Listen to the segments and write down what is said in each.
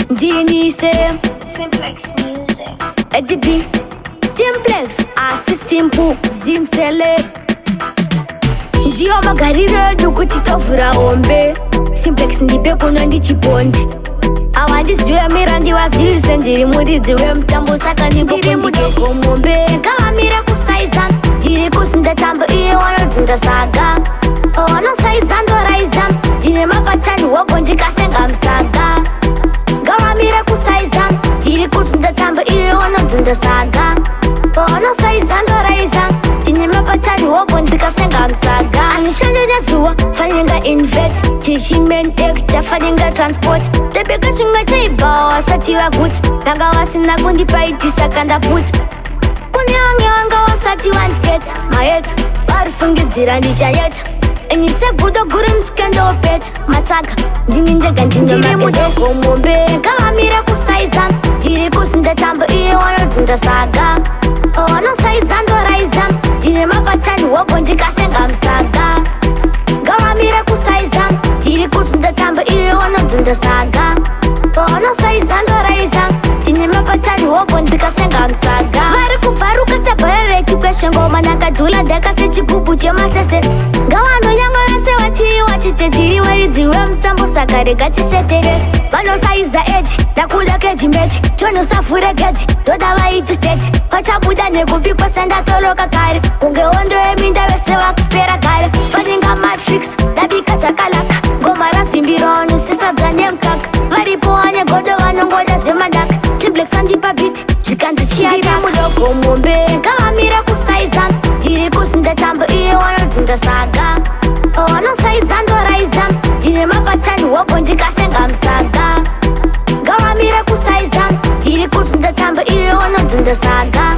Ndinise Simplex Music. Eddie B. Simplex asi simple zimsele. Ndiyo magariro edu kuti tovhura hombe. Simplex ndipe kuno ndichipondi. Awandiziwe mira ndivazivise ndiri muridzi wemutambo saka ndiri mudoko mombe. Ngavamire kusaiza ndiri kusinda tambo iye wanodzinza saga. Pawanosaiza ndoraiza ndine mapatani woko ndikasenga musaga. Ngavamire kusaiza ndiri kuzinda tambo iye wanodzinza saga. Pawanosaiza ndoraiza ndine mapatani woko ndikasenga musaga. Anishande nezuva fanenga invert tichimen actor fanenga transport ndabika chimwe chaibhawa vasati vaguta vanga vasina kundipaitisa kandapfuta kune vange vanga vasati vandiketa maeta varifungidzira ndichayeta ini segudo guru musikendopeta matsaga ndini ndega ndiri mudoko mombe ngavamire kusaiza ndiri kuzinda tambo iye wanodzinza saga pawanosaiza ndoraiza ndine mapatani woko ndikasenga musaga ngavamire kusaiza ndiri kuzinda tambo iye wanodzinza saga pawanosaiza ndoraiza ndine mapatani woko ndikasenga musaga vari kubvaruka sebhora rechikweshe ngoma ndakadhula ndaka sechigubhu chemasese ngavanonyanga vese vachiiwa chete tiri varidzi wemutambo saka rega tisete vanosaiza eji ndakuda keji mechi chonosavhure geji ndoda vaichi state vachabuda nekupikwa sendatoloka kare kunge hondo yeminda vese vakupera kare faninga matrix ndabika chakalaka ngoma razvimbira vanosesa nemukaka varipo vane godo vanongoda zvemadaka Simplex andipa beat zvikanzi chiyandiri mudoko mombe ngavamire kusaiza ndiri kuzinda tambo iye wanodzinza saga pawanosaiza ndoraiza ndine mapatani woko ndikasenga musaga ngavamire kusaiza ndiri kuzinda tambo iye wanodzinza saga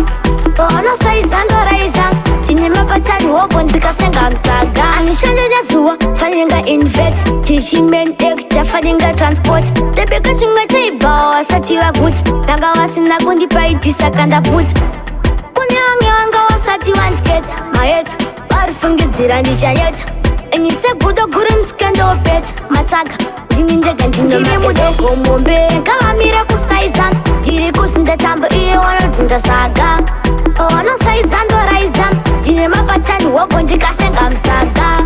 pawanosaiza ndoraiza ndine mapatani woko ndikasenga musaga anishande nezuva fanenga invert tichimen actor fanenga transport ndabika chimwe chaibhawa vasati vaguta vanga vasina kundipaitisa kandapfuta kune vange vanga vasati vandiketa maeta varifungidzira ndichayeta ini segudo guru musikendopeta matsaga ndini ndega ndiri mudoko mombe ngavamire kusaiza ndiri kuzinda tambo iye wanodzinza saga pawanosaiza ndoraiza ndine mapatani woko ndikasenga musaga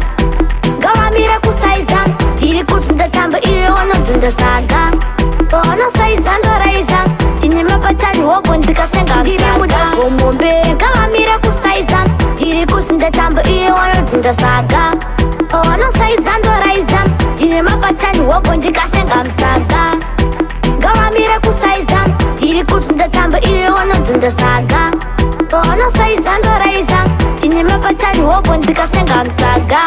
ngavamire kusaiza ndiri kuzinda tambo iye wanodzinza saga pawanosaiza ndoraiza ndine mapatani woko ndikasenga ndiri mudoko mombe ngavamire kusaiza ndiri kuzinda tambo iye wanodzinza saga pawanosaiza ndoraiza ndine mapatani woko ndikasenga musaga ngavamire kusaiza ndiri kuzinda tambo iye wanodzinza saga pawanosaiza ndoraiza ndine mapatani woko ndikasenga musaga.